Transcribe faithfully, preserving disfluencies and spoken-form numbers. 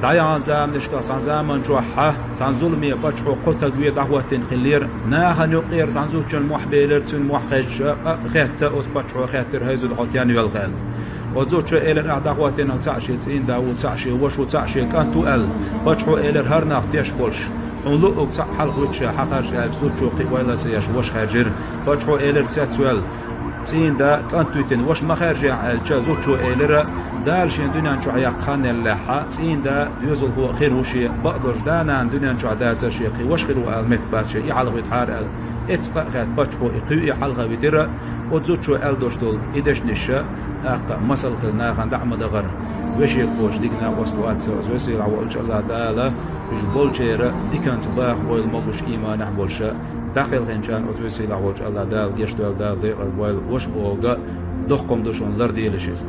ДӀаяханчу заманашкахь цхьана заманчохь цхьана зуламе паччахьо кхо стаг вен дӀахӀоттийна хиллера. Нахана юккъера цхьана зудчун мохь белира, цуьнан мохь хезча, къа а хетта, оцу паччахьо хаьттира: «ХӀай зуда, хьо стенна велха?» аьлла. Оцу зудчо элира: «Ахь дӀахӀоттийна цхьаъ шен цӀийнда ву, цхьаъ шен ваша ву, цхьаъ шен кӀант ву», аьлла. Паччахьо элира хӀара нах теш болуш: «Хьуна луъург цхьаъ хьалха вуьту ша, хьан хаьржа?» аьлча, зудчо кхин ойла а ца еш, ваша хаьржира. Паччахьо элира цецваьлла: «ЦӀийнда кӀант витина, ваша ма хаьржехьа», аьлча, зудчо элира: «Дала шен дуьнен чохь яккха хан еллехьа, цӀийнда доьзалхо а хир ву шен, бакъдолуш да-нана дуьнен чохь дацара шен, кхин ваша хир ву ала меттиг бац шен, и хьалха витахьара», аьлла. Эццахь къа а хетта, паччахьо и кхуьу, и хьалха витира. Оцу зудчо аьлла долуш долу и дешнаш а, тӀаккха а масал хила нахана дӀа а ма дахара. Вешин кхочуш дика накъост вац со, оцу весийлахь волчу АллахӀ Дала уьш болчеран диканца баха ойла могуш, ийманехь болуш а, дӀакхелхинчарна оцу весийлахь волчу АллахӀ Дала гечдойла, Дала декъал бойла, ваша бохург доккха хӀума ду шуна, ларделаш иза.